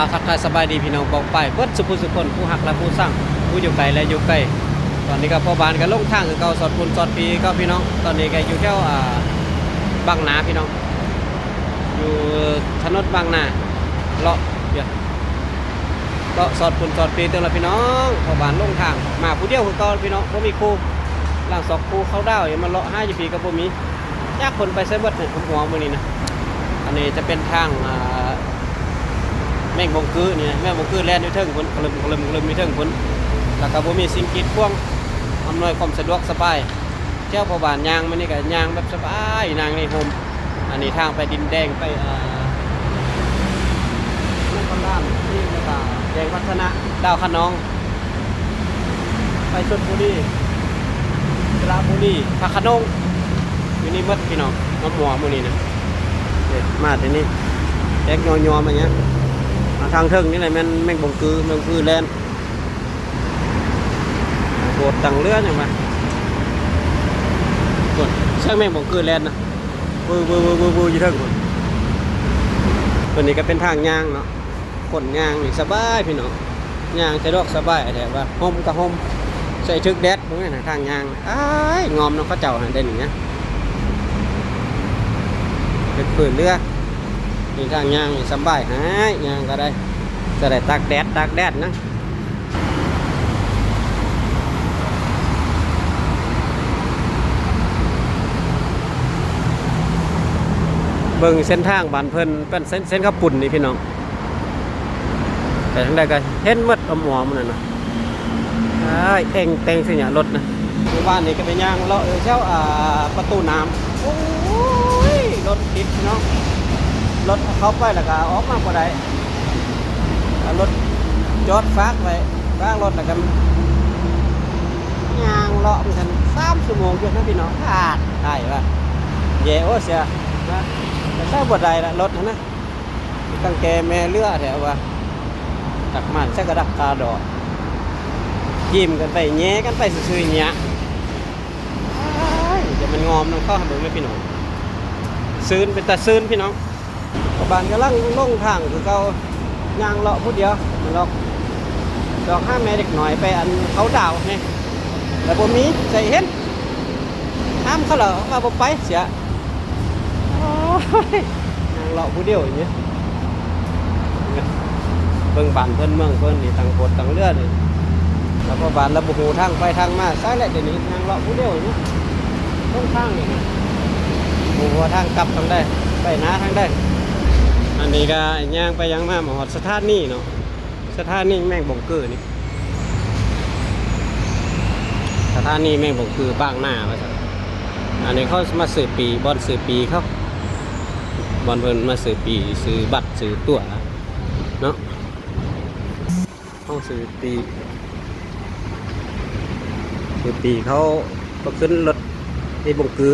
ອ່າ ທັກທາຍສະບາຍດີພີ່ນ້ອງປ້ອງປາຍເບິດສູ່ຜູ້ສູ່ຄົນ ຜູ້ຮັກແລະຜູ້ຊັງ ຜູ້ຢູ່ໄກແລະຢູ່ໃກ້. ຕອນນີ້ກໍພໍ່ບ້ານກໍລົງທາງຄືເກົ່າ ສອດຝຸ່ນສອດປີຄືເກົ່າພີ່ນ້ອງ. ຕອນນີ້ກໍຢູ່ແຖວ ອ່າ ບາງນາພີ່ນ້ອງ ຢູ່ຖະໜົນບາງນາ ເລາະ ເລາະສອດຝຸ່ນສອດປີເຕີມລະພີ່ນ້ອງ. ພໍ່ບ້ານລົງທາງມາຜູ້ດຽວຄືເກົ່າພີ່ນ້ອງ ບໍ່ມີຄູ່ ຫຼັງສອກຄູ່ເຂົ້າດາວ ມາເລາະຫາຢູ່ພີ້ກໍບໍ່ມີ. ຈັກເພິ່ນໄປໃສເບິດນີ້ ຫົວມື້ນີ້ນະ. ອັນນີ້ຈະເປັນທາງ ອ່າ ແມງບົງກືນີ້ນະ ແມງບົງກືແລ່ນຢູ່ເທິງພຸ້ນ ກະລຶມກະລຶມກະລຶມຢູ່ເທິງພຸ້ນ ແລ້ວກໍບໍ່ມີສິ່ງກີດຂວາງ ອຳນວຍຄວາມສະດວກສະບາຍ. ແຖວພໍ່ບ້ານຍ່າງມານີ້ກໍຍ່າງແບບສະບາຍ ນາງໃນຮົ່ມ. ອັນນີ້ທາງໄປດິນແດງ ໄປ ອ່າ ນະຄອນຫຼວງ ແລ້ວກໍແຈ້ງວັດທະນະ ດາວຂະນອງ ໄປຊົນບູລີ ສະລະບູລີ ພະຂະໂນງ ຢູ່ນີ້ໝົດພີ່ນ້ອງ. ມາໝໍ້ມື້ນີ້ນະ ເອີ ມາແຕ່ນີ້ ແຈກຍໍໆມາຫຍັງ. ມາທາງເທິງນີ້ແຫຼະແມ່ນແມງບົງກື ແມງບົງກືແລ່ນ ໂຫດຕັງເຫຼືອຫຍັງວະ. ພຸ້ນ ສຽງແມງບົງກືແລ່ນນະ ວືໆໆໆຢູ່ເທິງພຸ້ນ. ຕົວນີ້ກໍເປັນທາງຍ່າງເນາະ. ຄົນຍ່າງນີ້ສະບາຍພີ່ນ້ອງ ຍ່າງສະດວກສະບາຍແທ້ວ່າ ຮົ່ມກໍຮົ່ມ ໃສ່ຖືກແດດ. ເບິ່ງຫັ້ນນະ ທາງຍ່າງ ອ້າຍ ງອມນຳເຂົາເຈົ້າຫັ້ນເດ້ນີ້ນະ ເປັນພື້ນເຫຼືອ. ນີ້ທາງຍ່າງນີ້ສະບາຍ ຫາຍ ຍ່າງກໍໄດ້ ຈະໄດ້ຕາກແດດ ຕາກແດດນະ. ເບິ່ງເສັ້ນທາງບ້ານເພິ່ນ ເປັນເສັ້ນ ເສັ້ນເຂົ້າປຸ້ນນີ້ພີ່ນ້ອງ. ໄປທາງໃດກໍເຫັນໝົດ ອ້ອມໆນັ້ນນະ ອ້າຍ ເອັງເຕັງຊິຫຍາລົດນະ. ມື້ວານນີ້ກໍໄປຍ່າງເລາະຢູ່ແຖວ ອ່າ ປະຕູນ້ຳ ໂອ້ຍ ລົດຕິດພີ່ນ້ອງ ລົດເຂົ້າໄປແລ້ວກໍອອກມາບໍ່ໄດ້ ລົດຈອດຝາກໄວ້ ຝາກລົດແລ້ວກໍຍ່າງເລາະມັນກັນສາມຊົ່ວໂມງຢູ່ນະພີ່ນ້ອງ. ອາດຕາຍວ່າ ແຍ່ໂອ້ເສຍ ໄປໃສບໍ່ໄດ້ລະລົດຫັ້ນນະ. ຕັ້ງແຕ່ແມ່ເຫຼືອແທ້ວ່າ ຈັກມາໃສກະດັກກາດອກ ຈີມກັນໄປ ແຍ່ກັນໄປຊື່ໆນີ້. ອ້າຍ ຈະແມ່ນງອມນຳເຂົາໃຫ້ເບິ່ງເດີພີ່ນ້ອງ ຊື່ນ ເປັນຕາຊື່ນພີ່ນ້ອງ. ພໍ່ບ້ານກຳລັງລົງທາງຄືເກົ່າ ຍ່າງເລາະຜູ້ດຽວ ເລາະ ຊອກຫາແມ່ເດັກນ້ອຍໄປ ອັນ ເຂົ້າດາວແຮງ ແລ້ວບໍ່ມີໃຜເຫັນ ຖາມເຂົາແລ້ວເຂົາວ່າບໍ່ໄປເສຍ. ໂອ້ຍ ຍ່າງເລາະຜູ້ດຽວຢູ່ນີ້ ເບິ່ງບ້ານເພິ່ນເມືອງເພິ່ນນີ້ ຕັ້ງໂພດຕັ້ງເຮືອນີ້ ແລ້ວກໍບ້ານລະບໍ່ຮູ້ທາງໄປທາງມາໃສແຫຼະ. ດຽວນີ້ຍ່າງເລາະຜູ້ດຽວຢູ່ນີ້ ລົງທາງນີ້ນະ ບໍ່ຮູ້ວ່າທາງກັບທາງໃດ ໄປໜ້າທາງໃດ. ອັນນີ້ກໍຍ່າງໄປຍ່າງມາ ມາຮອດສະຖານີເນາະ ສະຖານີແມງບົງກືນີ້ ສະຖານີແມງບົງກືບາງນາວ່າຊັ້ນ. ອັນນີ້ເຂົາມາຊື້ປີ້ ບ່ອນຊື້ປີ້ເຂົາ ບ່ອນເພິ່ນມາຊື້ປີ້ ຊື້ບັດ ຊື້ຕົ໋ວເນາະ. ເຮົາຊື້ປີ້ ຊື້ປີ້ເຂົາ ເຂົາຂຶ້ນລົດໄອ້ບົງກື